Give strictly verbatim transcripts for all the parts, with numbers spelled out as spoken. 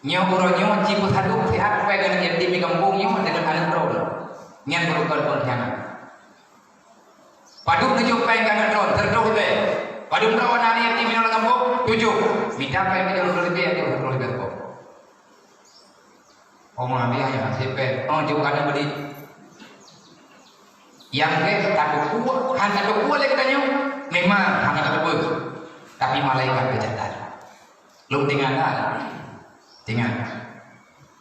Nyoe uroe nyoe ci peusadum sihat péng aneuk yatim di gampông nyoe deungon aneuk droe. Nyan meurukon peungkhianat. Padub tujoh péng keu aneuk droe, seratus ribèe. Padub droe aneuk yatim nyoe lam gampông, tujoh. Mita péng tujoh ploh ribèe, tujoh ploh ribèe gampông. Oh, meuabiah nyan, sipéng. Oh, jok aneuk beudik. Nyang gét tateupeue, han tateupeue lé geutanyoe. Memang hana tateupeue. Tapi malaikat geucatat. Lôn teuingat that. Teuingat.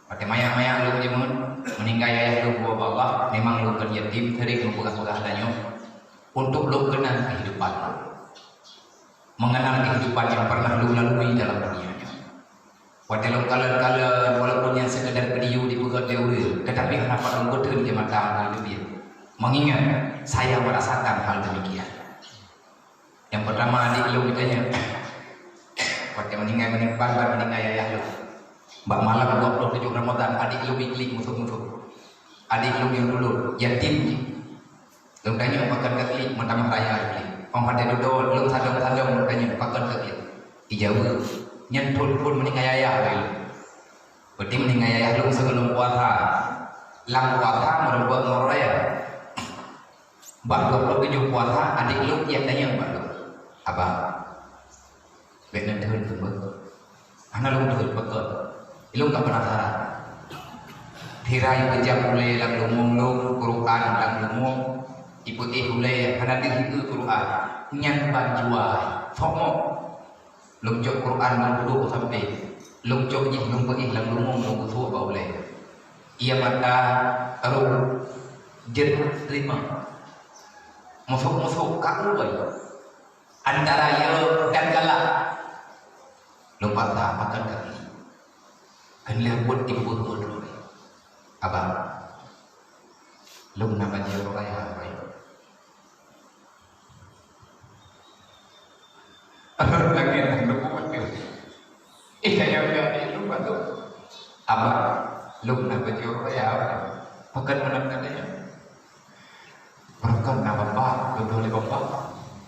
Watèe manyak-manyak lôn jeumeun, meuninggai ayah lôn, bak Allah, memang lôn kon yatim, sering lôn peugah-peugah tanyoe. Untuk lôn kenang kehidupan lôn. Mengenang kehidupan yang pernah lôn lalui dalam dunia nyoe. Watèe lôn kalon-kalon, walaupun nyan sekedar video dipeugöt lé ureueng, tetapi hana pat lôn beuteun di mata ureueng teubiet. Mengingat, saya merasakan hal demikian. Nyang peurtama, adik lôn geutanyoe, watèe meuninggai, meuninggai, ban-ban meuninggai ayah lôn. Bak malam dua puluh tujoh Ramadan, adik lôn iklik musoh-musoh. Adik lôn nyang dulur, yatim jih. Lôn tanyoe pakon ka klik, meutamah raya klik. Óh watèe dudoe, lôn sadong-sadong lôn tanyoe pakon ka klik. Ijaweueb, nyan thon phôn meuninggai ayah lôn. Berarti meuninggai ayah lôn sigohlom puasa. Lam puasa meureumpok ngon raya. Bak dua puluh tujoh puasa, adik lôn jak tanyong bak lôn, "Abang, bèk neutheun keuh beuh." "Hana lôn theun, pakon?" "Ilôn ka penasaran." Sira ipeujam ulèe lam leumo lôn, Quran lam leumo, ipeuéh ulèe hana deuh ieu Quran, nyan ban jua, sok mok. Lôn cok Quran lôn duek u sampéng, lôn cok jih lôn peuéh lam leumo lôn geusuek bak ulèe. Ia mata, roh, jeuet teurimong. Meusuek-meusuek ka ulèe. Antara yo dan galak. Lôn bantah pakon kaki. Kan lheuh buet timbul buet droe. Abang, lôn na bajèe raya, Abang. Lagèe nyan lôn buet tu. Eh, kaya-kaya ni lôn bantu. Abang, lôn na bajèe raya, Abang. Pakon meunan kata nyan? Barokon na babah, beudôh lé babah.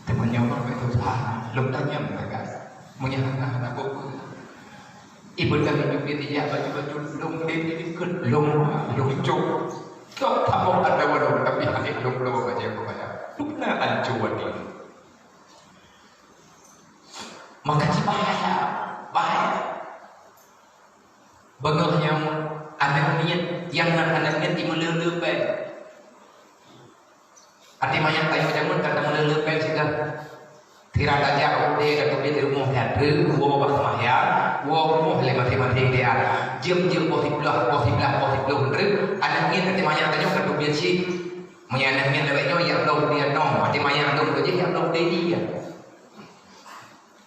Teuma nyoe bak itu pah, lôn tanyong lagak. Meunyoe hana, hana peue-peue. Ibeudôh lé jubit ijak baju-baju lôn deh dikeue lôn, lôn cok. Cok tabok ada walau tapi hana lôn bloe bajèe keu bajèe. Lôn na ancô ati. Maka cit bahaya, bahaya. Beungoh nyoe aneuk miet, nyang nan aneuk miet jimeuleu-leu péng. Até manyak tanyoe jameun ka tameuleu-leu péng sigoe. Sira tajak u udé ka teubiet rumoh nyan, woe bak seumahyang, woe rumoh lé maséng-maséng dia. Jeuem-jeuem poh siblaih, poh siblaih, poh siblaih treuk, aneuk miet até manyak tanyoe ka teubiet cit. Meunyoe aneuk miet lagèe nyoe, jak bloe u udé nyoe, até manyak lôn jih jak bloe u udé jih.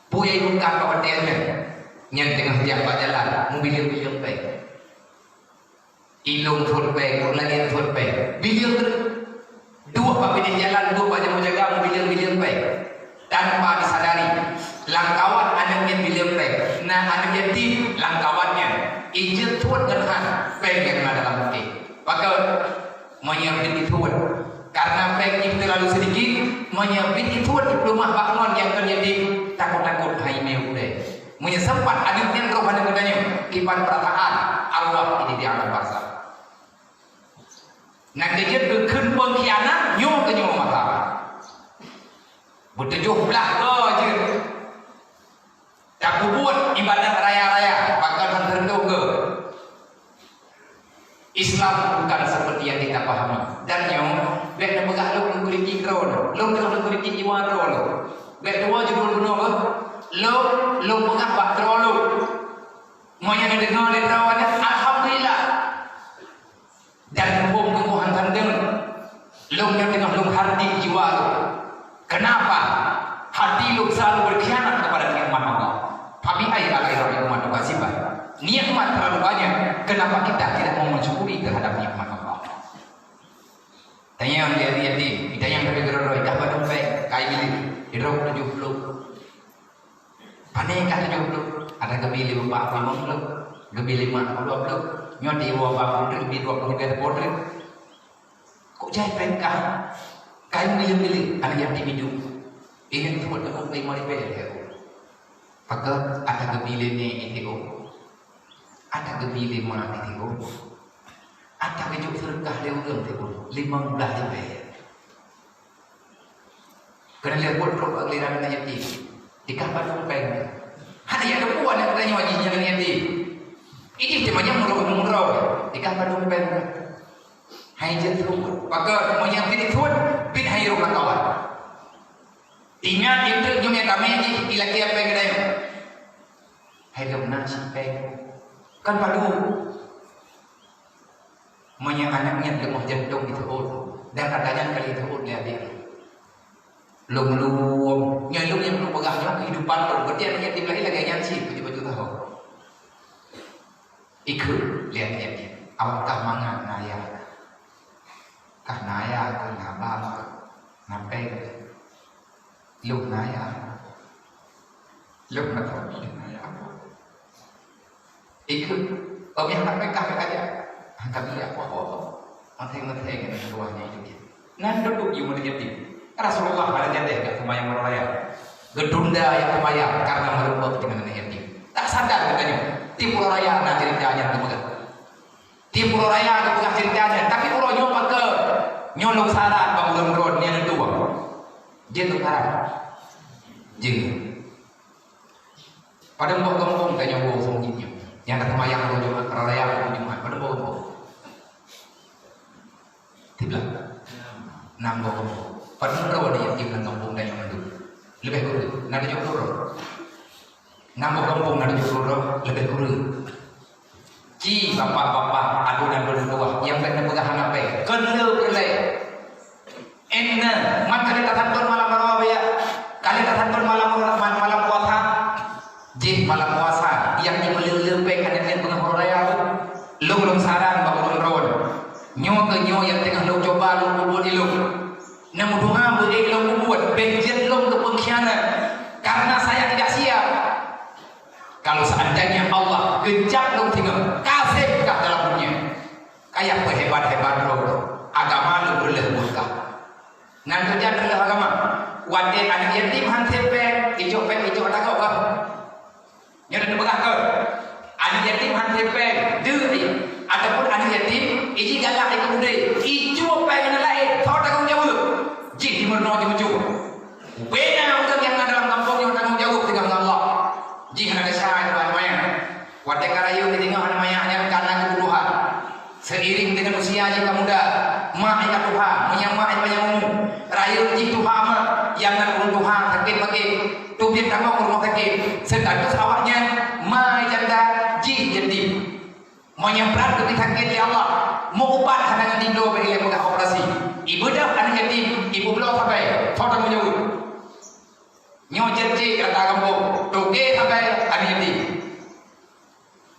Peue nyang ibuka bak watèe nyan? Nyan teungoh jak bak jalan, meubileueng-bileueng péng. Ilôn phôn péng, ureueng laén phôn péng. Bileueng teuk. Duek bak binéh jalan, duek bak jamé jaga, meubileueng-bileueng péng. Tanpa disadari, lam kawan aneuk nyan bileueng péng. Na aneuk yatim lam kawan nyan. Ijeuet thôn ngon han péng nyang na dalam até. Pakon? Meunyoe bit ithôn, karena péng jih teulalu sidikit, meunyoe bit ithôn dipeuleumah bak ngon nyang kon yatim, takot-takot hai mé udée. Meunyoe sempat aneuk nyan roh aneuk geutanyoe, kiban peurataan arwah ini di alam barzakh. Nyang keujeuet geukheun peungkhianat nyoe keu nyoe mata. Beutujoh blah goe jeuet. Tapeubuet ibadat raya-raya, pakon han teureudong keu. Islam bukan seperti yang kita pahami. Dan nyoe, bèk neupeugah lôn neukritik droeneuh, lôn neukritik jiwa droeneuh. Bèk tuwoe judul bunoe beuh, lôn, lôn peugah bak droe lôn. Meunyoe neudeungoe lé droeneuh, alhamdulillah. Dan muphom teungoh han tandeueng, lôn nyoe teungoh lôn hardi jiwa lôn. Kenapa? Hati lôn selalu berkhianat kepada nikmat Allah. Fabi'ayyi ala'i rabbikuma tukazziban. Nikmat terlalu banyak, kenapa kita tidak mau mensyukuri terhadap nikmat Allah? Tanyong di yatim, tanyong di droe-droe, dah padum péng, kai bilék, droe tujoh ploh. Pane ka tujoh ploh, ada geubri lé bapak limong ploh, geubri lé mak dua ploh, nyoe di dua puluh ribu, dua puluh ribu. Kok jai péng ka? Kain milék-milék, ada nyang di minum. Ingat tu buat aku pai mari bayar ya. Pakon ada geubri lé ni itu. Geubi lé ma di tibu. Ata geujok seureukah lé ureueng tibu. Limong blaih ribèe. Keuneuk lheueh buet trok bak giliran aneuk yatim. Dikah padum péng. Hana jak teupeu aneuk geutanyoe jih nyang aneuk yatim. Idéh teuma nyang meurok-meurok. Dikah padum péng. Hai jeuet teupeu. Pakon meunyoe biet thon, biet hai rôh lam kawan. Ingat, intu nyoe nyang tamé jih ilakèe péng geutanyoe. Hai lôn na cit péng. Kan padum. Meunyoe aneuk nyan leumah jantông jiteuôt, dan ata nyan ka jiteuôt lé adik lôn. Lôn lôn, nyoe lôn nyang lôn peugah nyoe keuhidupan lôn. Berarti aneuk yatim laén lagèe nyan cit, tujoh ploh tahun. Ikheun lé aneuk yatim, awak kah mangat na yah. Kah na yah, kah na ba, kah na péng. Lôn na yah. Lôn na kami na yah. Ikheun, "Oh, biar tak pekah, pekah aja." Angkat dia, wah, wah, wah. Matheng-matheng ngon keluarnya itu dia. Nan duduk di rumah yatim. Rasulullah ada jadeh kat rumah yang raya. Gedunda yang raya karena merumpok dengan anak yatim. Tak sadar katanya. Di Pulau Raya na cerita yang kepegang. Di Pulau Raya kepegang ceritanya. Tapi pulau nyoe pakai. Nyoe lôn saran bang ulôn ron, nyan tu bang. Jeuet lôn saran. Jeuet. Padum boh gampông tanyoe woe seumujit nyoe. Nyang ka seumayang uroe Jumat, raya uroe Jumat, padum boh gampông? Siblah. Nam boh gampông. Padum droe aneuk yatim lam gampông tanyoe mandum? Leubeh kureueng. Na tujoh ploh droe. Nam boh gampông na tujoh ploh droe, leubeh kureueng. Ci bapak-bapak, aduen-aduen tuha nyang bèk neupeugah hana péng, keuneuk peureulèe. Inna, man ka lheueh tasanton malam Rabu ya. Ka lheueh tasanton malam, malam, malam puasa. Jih malam puasa, nyang jimeuleu-leu péng aneuk-aneuk beungoh uroe raya tu. Lôn, lôn saran bak ulôn droe. Nyoe keuh nyoe nyang teungoh lôn cuba lôn peubuet ilôn. Neumeudoa beu-ék lôn peubuet, bèk jeuet lôn keu peungkhianat. Karena saya tidak siap. Kalau seandainya Allah geujak lôn singoh, ka sép kah dalam dunia. Kaya peuhebat-hebat lôn, agama lôn reuloh buet kah. Nan teujan reuloh agama. Watèe aneuk yatim han sép péng, ijok péng, ijok ata gob kah. Nyoe neupeugah kah. Aneuk yatim han sép péng, deuh jih. Ataupun aneuk yatim, iji galak ikeu udép, ijok péng aneuk laén, soe tanggông jaweueb? Jih jimeurunoe jimeucue. Ubena ureueng nyang na dalam gampông nyoe tanggông jaweueb singoh ngon Allah. Jih hana desya nyoe ban manyang. Watèe ka rayeuk di teungoh aneuk manyak nyan ka na keubutuhan. Seiring dengan usia jih ka muda, mak jih ka tuha, meunyo mak jih panjang umu. Rayeuk jih tuha mak, nyang na ureueng tuha sakét makét, teubiet tamong u rumoh sakét. Status awaknyan ma janda jih yatim. Meunyo brat geubri sakét lé Allah, meu-ubat hana ngon jibloe bak ilèe peugah operasi. Ibeudôh aneuk yatim, ipeubloe sabai, soe tanggông jaweueb? Nyoe jeuet cit ata gampông, toke sabai aneuk yatim.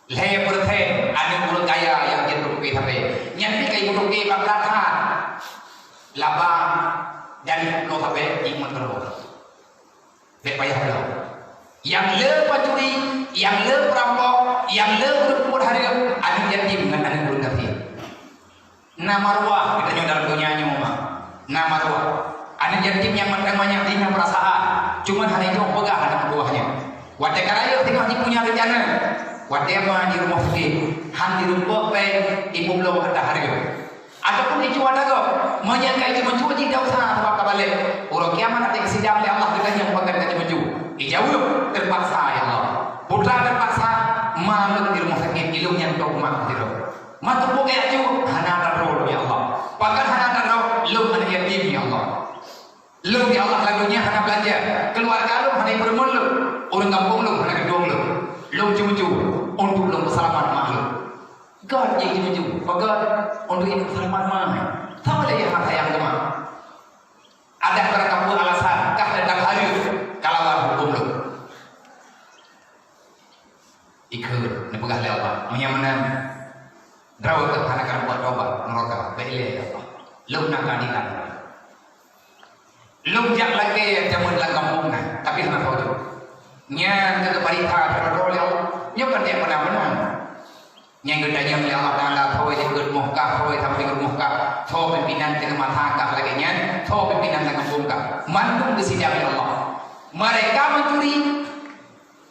Lhèe persen aneuk ureueng kaya nyang jeuet toke sabai. Nyan pih ka jipeutoke bak brat that. Laba dan peuloh sabai jimeuteurô. Bèk payah lom. Nyang le pancuri, nyang le peurampok, nyang le ureueng peubuet hareuem, aneuk yatim ngon aneuk ureueng gasien. Na maruah geutanyoe dalam donya nyoe, ma. Na maruah. Aneuk yatim nyang mantong manyak jih na peurasaan. Cuman hana jeuet peugah aneuk buah nyan. Watèe ka rayeuk singoh jipunya reuncana. Watèe ma di rumoh sakét, han jirumpok péng, ipeubloe ata hareuem. Ataupun icuba ata gob, meunyo ka icuba-cuba jih desya sabab ka balek. Uroe kiamat watèe geusidang lé Allah geutanyong pakon ka cuba-cuba. Ijaweueb, "Teupaksa, ya Allah." Putra teupaksa, ma lôn di rumoh sakét, ilôn nyang tôh mak sidroe. Ma teupeu gaya cu, hana tadroe lôn, ya Allah. Pakon hana tadroe, lôn aneuk yatim, ya Allah. Lôn, ya Allah, lam donya hana beulanja. Keuluarga lôn hana jipeurumoh lôn. Ureueng gampông lôn hana geudong lôn. Lôn cu-cu untuk lôn peuseulamat mak lôn. Gèt jih cu-cu. Pakon? Untuk inong seulamat mak. Sama lagèe hana sayang keu mak. Adak barangkapeue alasan, kah teutap hareuem kalawan hukôm lôn. Ikheun, neupeugah lé Allah, meunyo meunan, droe teuh hana ka buet tobat, neuraka, bèk ilèe, ya Allah. Lôn na keuadilan. Lôn jak lakèe jameun lam gampông na, tapi hana tho jeuet. Nyan keuh barita droe-droe lé Allah. Nyoe kon jak meunan-meunan. Nyang geutanyong lé Allah Taala, soe di rumoh kah, soe sampéng rumoh kah, soe pimpinan teungoh masa kah lagèe nyan, soe pimpinan lam gampông kah. Mandum geusidang lé Allah. Mereka mencuri,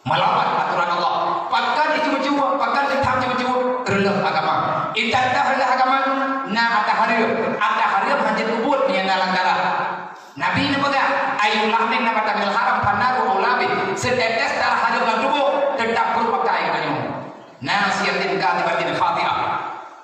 melawan aturan Allah. Pakon icu-cu, pakon teutab cu-cu, Reuloh agama. Intat-intat reuloh agama, na ata hareuem. Ata hareuem hana jeuet peubuet meunyo na lam darah. Nabi neupeugah, "Ayyu lahmin nabata minal haram fannaru aula bih." Seutetes darah hareuem lam tuboh, teutap peurupakai geutanyoe. Nasihatin kadhibatin khati'ah.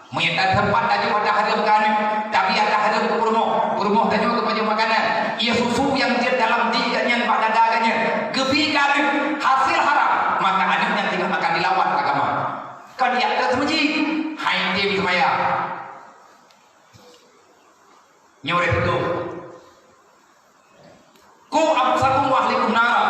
Meunyo tateumpat tajok ata hareuem keu aneuk, tapi ata hareuem keu peurumoh, peurumoh tanyoe keu pajoh makanan, ie susu nyang jeuet dalam di geuh nyan bak dada geuh nyan, geubi keu aneuk, hasil haram, maka aneuk nyan tinggai akan dilawan agama. Kon jak trok seumeujih, hai tem seumayang. Nyoe resiko. "Qu anfusakum wa ahlikum nara."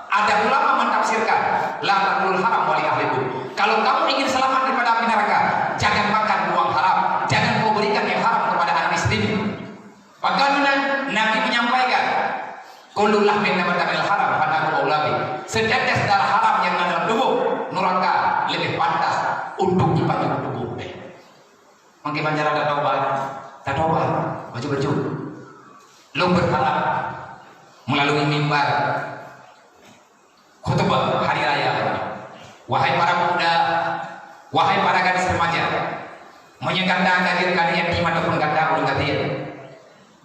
Ada ulama mentafsirkan, "La ta'kulul haram wa li ahlikum." Kalau kamu ingin selamat daripada api neraka, jangan makan uang haram, jangan kau berikan yang haram kepada anak istrimu. Pakon meunan, Nabi menyampaikan, "Kullu lahmin nabata minal haram fannaru aula bih." Setetes darah haram yang ada dalam tubuh, neraka lebih pantas untuk dipajuk tubuh. Mungkin panjara tatobat, tatobat, bacut-bacut. Lôn berharap melalui mimbar khutbah hari raya, wahai para pemuda, wahai para gadis remaja, meunyoe gata ka jeuet keu aneuk yatim ataupun gata ureueng gasien,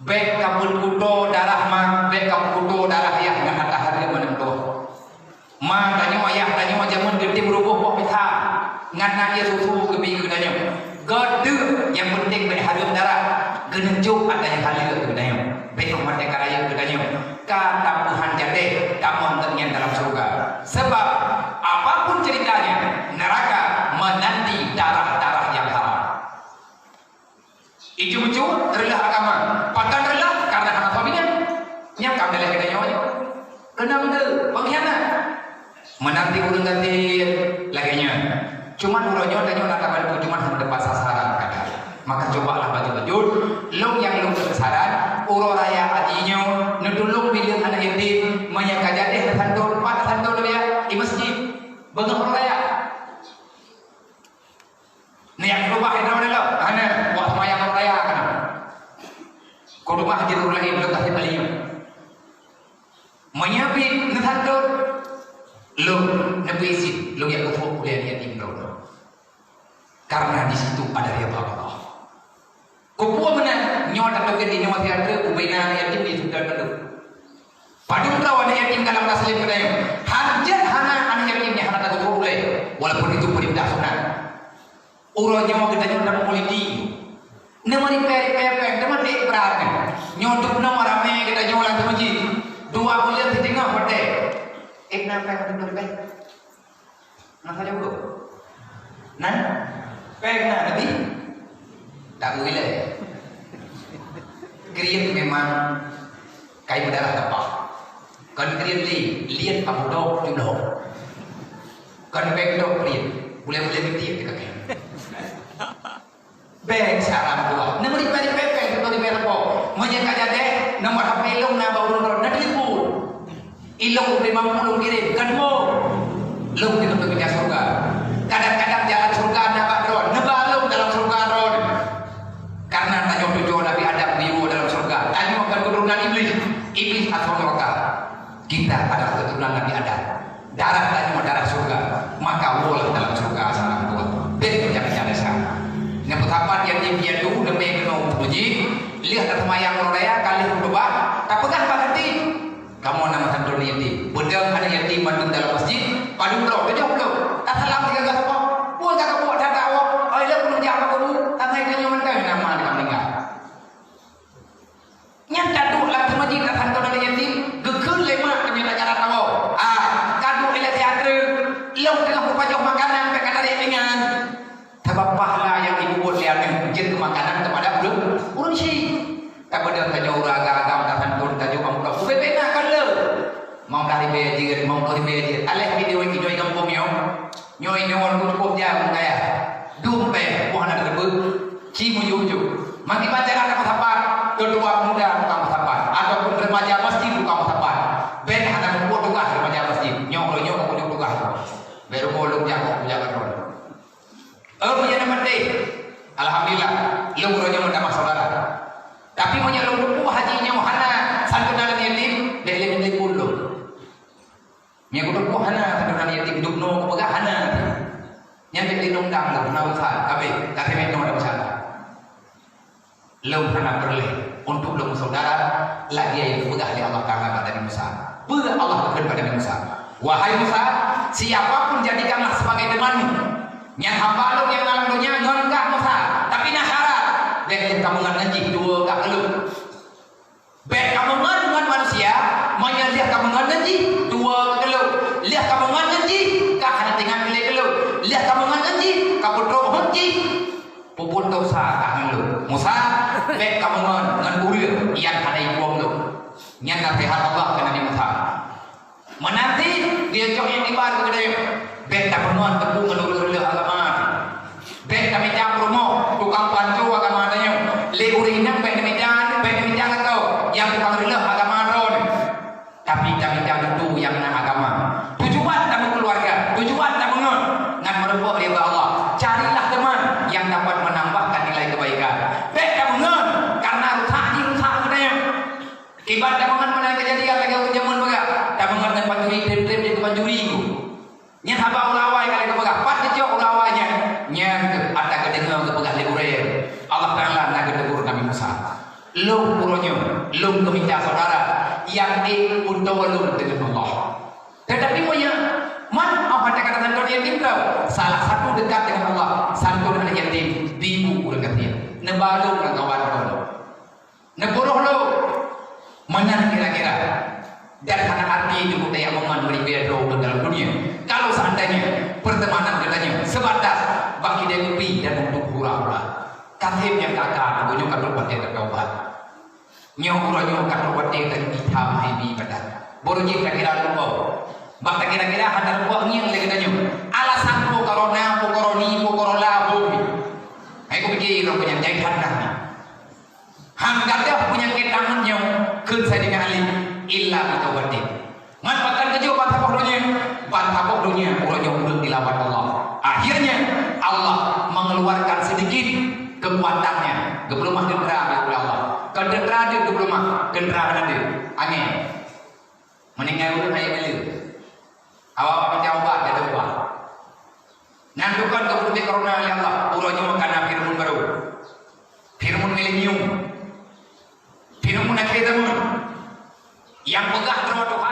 bék ka peukuto darah ma, bék ka peukuto darah yah ngon ata hareuem aneuk tuha. Ma tanyoe, ayah tanyoe jameun geutem ruboh boh pisang, ngon na ie susu geubi keu tanyoe. Göt deuh, nyang peunteng bék hareuem darah, geuneuk jok ata nyang haleue keu tanyoe. Bék maté ka rayeuk keu tanyoe. Ka tapeuhan jadeh tamong geuh nyan dalam syeuruga. Sabab, apapun ceritanya, neraka menanti darah-darah yang haram. Icu-icu reuloh agama. Pakon reuloh? Karena hana suami nyan. Nyang ka meuleleh geutanyoe nyoe. Keunong teuh, pengkhianat. Meunanti ureueng gasien lagèe nyan. Cuman uroe nyoe tanyoe na tabantu, cuman hana tepat sasaran kadang. Maka cobalah bacut-bacut. Lôn nyang lôn peue saran, uroe raya haji nyoe, neutulông bileueng aneuk yatim, meunyo ka jadeh neusanton, pat neusanton lé, di masjid. Beungoh uroe raya. Nyan keudua, hidroe lom. Hana, buat sembahyang raya kana. Keudua, hidroe laén, lom kasih balik. Meunyo pih neusantot, lom neubri izin, lom jak keupuek ulèe yatim droe. Karena di situ ada ridha Allah. Keupeue meunan, nyoe tateubiet di nyoe siat treuk ubena aneuk yatim di Sudan Keuloh. Padum droe aneuk yatim ka lam taslim geutanyoe. Hanjeuet hana aneuk yatim nyang hana tageupeuulèe, walaupun itu perintah sunat. Uroe nyoe geutanyoe tameuliti. Neumeuripèe-ripèe pèng, teuma dek brat nyoe. Nyoe dum na ramè geutanyoe lam teumeuji. Dua buleuen siteungoh watèe. Eh, na pèng, na pèng. Na sajoe gob? Na? Pèng na, tapi tak boleh. Kriet memang kai berdarah lepas. Kon kriet li, liet abu dok, judok. Kon pèng dok kriet, boleh-boleh miti di kaki. Bèk saran dua. Neumeuripèe-ripèe pèng, neumeuripèe reupok. Meunyo ka jadeh, nomor H P lôn na bak ureueng droe, neutelepon. Ilôn ubé mampu lôn kirém, ka deungoe. Lôn keuneuk keu pinta syeuruga. Kadang-kadang jalan syeuruga na bak droe, neuba lôn dalam syeuruga droe. Karena tanyoe tujoh Nabi Adam geuyue dalam syeuruga. Tanyoe kon keuturonan Iblih. Iblih asoe neuraka. Kita adalah keturunan Nabi Adam. Darah tanyoe darah syeuruga, maka woe dalam syeuruga salam Tuhan. Bèk meujak-jak desya. Nyang peusapat yatim piatu leubeh keunoe puji, lheueh taseumayang uroe raya ka lheueh khutubah, tapeugah bak hati, kamoe na meusanton yatim. Beudôh aneuk yatim mandum dalam masjid, padum droe, tujoh ploh. Tasalam sigoe-goe saboh. Peue ka kabuet that-that woe? Oi, lôn keuneuk jak bak guru, tangai tanyoe mantong nama ka meuninggai. Nyan taduek lam teumajik, tasanton aneuk yatim, geukheun lé mak keuneuk tajak rata woe. Ah, taduek ilèe teater, lôn teungoh meupajoh makanan, bèk ka tarek pingan. Sabab pahala nyang jipubuet lé aneuk jeuet keu makanan keupada ureueng, ureueng syik. Tapeudeuh tanyoe ureueng agam-agam tasanton, tajok amplop. Ubé-bé na kon le. Limong ploh ribèe jeuet, limong ploh ribèe jeuet. Aléh video inong gampông nyoe. Nyoe inong ngon kucukôp jam kaya. Dum pèng, boh hana teubeuet. Ci mujôk-mujôk. Maki pacaran ka meusapat, ketua pemuda ka meusapat, ataupun remaja masjid ka meusapat. Bèk hana muphom tugaih remaja masjid. Nyoe uroe nyoe ka mujôk tugaih. Bèk rumoh lôn jaga, jaga droe. Eh, meunyo na maté, alhamdulillah, lôn uroe nyoe meutamah saudara. Tapi meunyo lôn teupeu haji nyoe hana santunan yatim, bèk lé telepon lôn. Meunyo kuteupeu hana santunan yatim, dum noe kupeugah hana. Nyan di lindong dang lôn, na usaha, tapi, tapi memang ada usaha. Lôn hana peureulée untuk lôn saudara lagée nyang geupeugah lé Allah Taala bak Nabi Musa. Peue Allah geukheun bak Nabi Musa? "Wahai Musa, siapa pun jadikanlah sebagai temanmu. Nyang hamba lôn nyang na lam donya ngon kah Musa, tapi na syarat, bèk lôn kameungon ngon jih tuwoe kah keu lôn." Bèk kameungon ngon manusia, meunyoe lheueh kameungon ngon jih, tuwoe keu lôn. Lheueh kameungon ngon jih, ka hana teuingat keu lé keu lôn. Lheueh kameungon ngon jih, ka peutrok hok jih, peubuet desya ka ngon lôn. Musa, bèk kameungon ngon ureueng nyang hana ipueng lôn. Nyan naseuhat Allah keu Nabi Musa. Meunan cit, geucok iktibar keu geutanyoe. Bèk tapeungon teupeu ngon ureueng reuloh agama. Bèk tamita peurumoh tukang panco agama tanyoe. Lé ureueng inong bèk tamita, bèk tamita lakoe nyang tukang reuloh agama droe. Tapi tamita dudoe nyang na agama. Tujuan tameukeuluwarga, tujuan tameungon ngon meurumpok ridha Allah. Carilah teman yang dapat menambahkan nilai kebaikan. Bèk tameungon karena rusak jih rusak geutanyoe. Kiban tameungon meunan keujadian lagèe ureueng jameun peugah, tameungon ngon pancuri, trép-trép jeuet keu pancuri. Nyan haba ulawai ka lheueh geupeugah, pat geucok ulawai nyan? Nyan keuh ata geudeungoe geupeugah lé ureueng. Allah Taala na geutegur Nabi Musa. Lôn uroe nyoe, lôn keumita saudara nyang ék utoe lôn deungon Allah. Tetapi meunyoe man, oh, ata kata santôn yatim tau. Salah satu dekat dengan Allah, santôn aneuk yatim, beu ureueng gasien. Neuba lôn lam kawan lôn. Neupuroh lôn. Meunan kira-kira. Dan hana arti teungku tajak mangat meuribèe droe ureueng dalam dunia. Kalau seandainya pertemanan geutanyoe sebatas bak kidai kupi dan untuk hura-hura, ka seb nyang ka-ka, tanyoe ka trok watèe tataubat. Nyoe uroe nyoe ka trok watèe tanyoe itham hai bi ibadat. Baru jih takira lumpah. Bak takira-kira hana lumpah ngieng lé geutanyoe. Alasan po corona, po corona, po corona, po. Hai kupike ureueng nyan jai that dah. Han gadôh peunyakét tangan nyoe, kheun Saidina Ali, illa bitaubatin. Ngon pakon geujok ban saboh donya, ban saboh donya uroe nyoe ureueng dilawan Allah. Akhirnya, Allah mengeluarkan sedikit kekuatannya. Geupeuleumah teuntara oleh Allah. Kon teuntara deuh geupeuleumah, teuntara hana deuh. Angén. Meuninggai ureueng hai beu. Awak-awak mita ubat, jadôh ubat. Nyan tukon geupeuleumah corona lé Allah. Uroe nyoe kana Fir'aun barô. Fir'aun milenium. Fir'aun akhé zaman. Nyang peugah droe Tuhan.